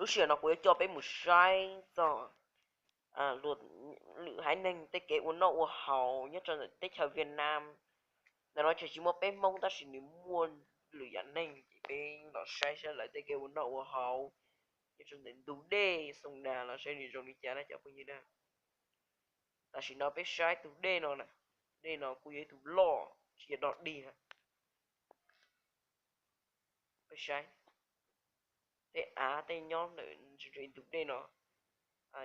Lub sij hawm no kuv yuav coj peb mus saib txog lwm haiv neeg tej kev ua noj ua haus nyob rau ntawm teb chaws Vietnam. Ntawm no tseem tsis muaj peb Hmoob tab sis nws muaj lwm yam neeg ces peb los saib saib lawv tej kev ua noj ua haus nyob rau ntawm ntug dej Xoo Nas los saib nws zoo li cas na cov phooj ywg na. Tam sim no peb saib tus dej no na, dej no kuj yog ib tug loj tsis yog dog dig na. Peb saib tej av tej nyob ntawm ntug dej no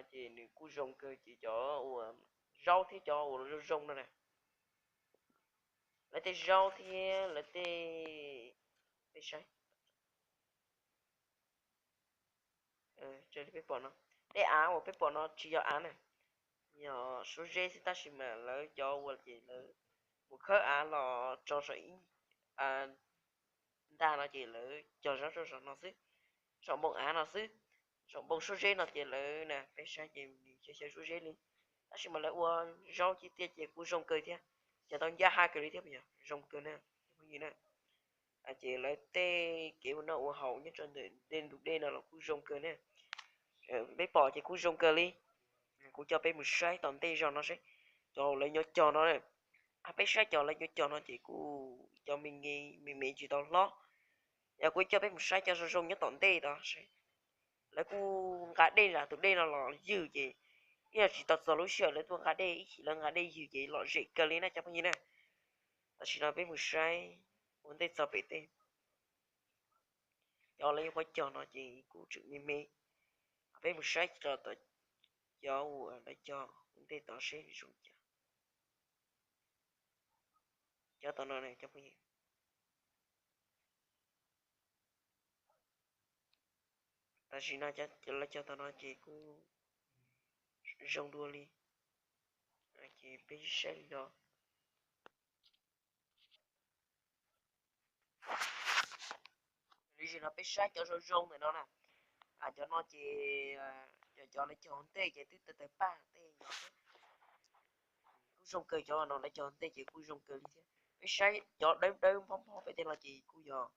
ces nws kuj zoo kawg ces cov uas zaub thiab cov uas zoo zoo no na, lawv tej zaub thiab lawv tej, peb saib, peb pom no, tej av uas peb pom no tsis yog av na, yog suab zeb xwb tab sis mas lawv cov uas ces lawv mus khawb av los tso saum ib ntag no ces lawv cog zaub rau saum no xwb, saum npoo av no xwb. Saum npoo suab zeb no ces lawv na peb saib ces nws xyaw xyaw suab zeb li, tab sis mas lawv ua zaub ci tiaj ces kuj zoo kawg thiab, cog tau ncaj ha kawg li thiab, zoo kawg na cov phooj ywg na. Ces lawv tej kev ua noj ua haus nyob rau ntawm tej ntug dej no los kuj zoo kawg na. Peb pom ces kuj zoo kawg li. Kuv coj peb mus saib tom ntej zog no seb cov lawv nyuam cog no, peb saib cov lawv nyuam cog no ces kuj cov me me tsis tau hlob. Yog kuv coj peb mus saib cov zoo zoo nyob tom ntej tod seb lawv kuj nqa dej zam tus dej no los ywg ces ib yam tsis tau txog lub sij hawm lawv tuaj nqa dej, ib chim lawv nqa dej ywg ces lom zem kawg li na cov phooj ywg na. Tam sim no peb mus saib ua ntej txog pem tej, cov lawv nyuam qhuav cog no ces kuj tseem me me. Peb mus saib cov uas lawv cog ua ntej tod seb zoo cas. Cov tom no cov phooj ywg, tam sim no lawv cog tom no ces kuj zoo dua li. Ces peb saib li no. Lub sij hawm no peb saib cov zoo zoo ntawm no na. Cov no ces cov lawv cog ua ntej ces twb tawg tawg paj tej no, kuj zoo kawg, cov no lawv cog ua ntej ces kuj zoo kawg li thiab. Peb saib cov dawb dawb nphob nphob pem tej no ces kuj yog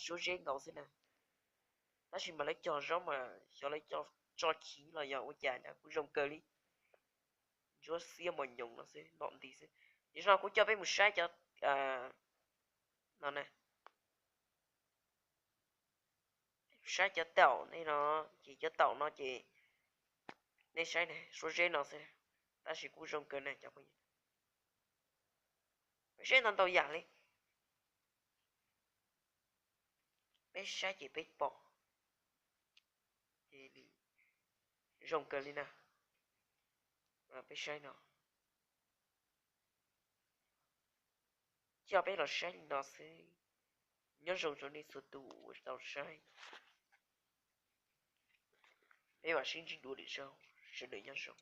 suab zeb nkaus xwb na. Tab sis mas lawv cog zaub mas xyov lawv cog tso chiv los yog ua cas ntag kuj zoo kawg li. Ntsuab xiab mos nyoos no xwb, nom nti xwb. Ces no kuv coj peb mus saib cov no na, saib cov taum nej no, ces cov taum no ces nej saib ne, suab zeb no xwb, tab sis kuj zoo kawg na cov phooj ywg. Peb saib ntau ntau yam li, peb saib ces peb pom ces zoo kawg li na. Peb saib no, coj peb los saib li no xwb. Nyob zoo rau nej txhua tus uas tau saib. Peb mam sib ntsib dua lwm zaug, sawv daws nyob zoo.